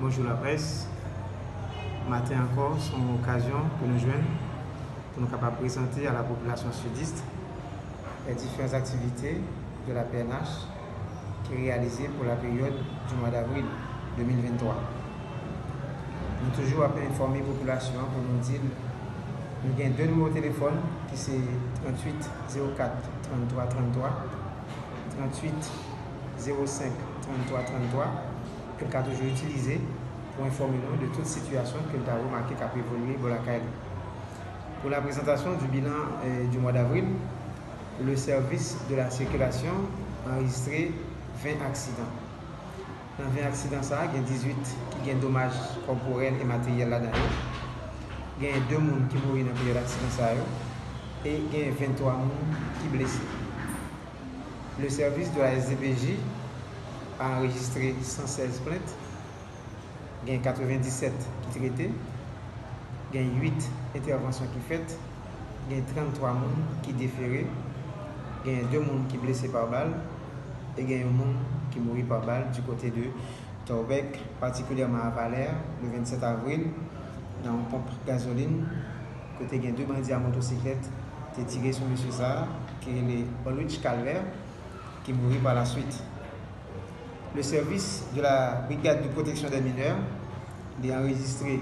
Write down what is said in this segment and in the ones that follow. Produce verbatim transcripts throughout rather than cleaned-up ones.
Bonjou laprès. Maten ankò, se yon okazyon ke nou jwenn pou nou kapab prezante a la popilasyon sidis les différentes activités de la P N H ki reyalize pou la peryòd di mwa davril de mil venntwa. Nou toujou ap enfòme popilasyon an pou nou di l nou gen de nimewo telefòn ki se tranntuit zewo kat tranntwa tranntwa, tranntuit zewo senk tranntwa tranntwa, ke l ka toujou itilize pou enfòme nou de tout sitiyasyon ke l ta remake k ap evolye bò lakay li. Pour la présentation du bilan euh, du mois d'avril, le service de la circulation a enregistré vingt accidents. Nan ven aksidan sa a, gen dizuit ki gen domaj kòporèl e materyèl ladan yo. Gen de moun ki mouri nan peryòd aksidan sa yo e gen venntwa moun ki blese. Le service de la S D P J a enregistré cent seize plaintes, gen katrevendisèt ki trete, gen uit entèvansyon ki fèt, gen tranntwa moun ki defere, gen de moun ki blese pa bal e gen yon moun ki mouri pa bal du kote de Tòbèk, patikilyèman a Valè, le vennsèt avril, nan yon ponp gazolin, kote gen de bandi a motosiklèt te tire sou mesye sa a, ki rele Olwich Calvert, ki mouri pa la swit. Le service de la Brigade de Protection des Mineurs, li anrejistre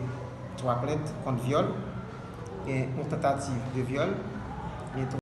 twa plent kont vyòl, gen yon tantativ de vyòl, gen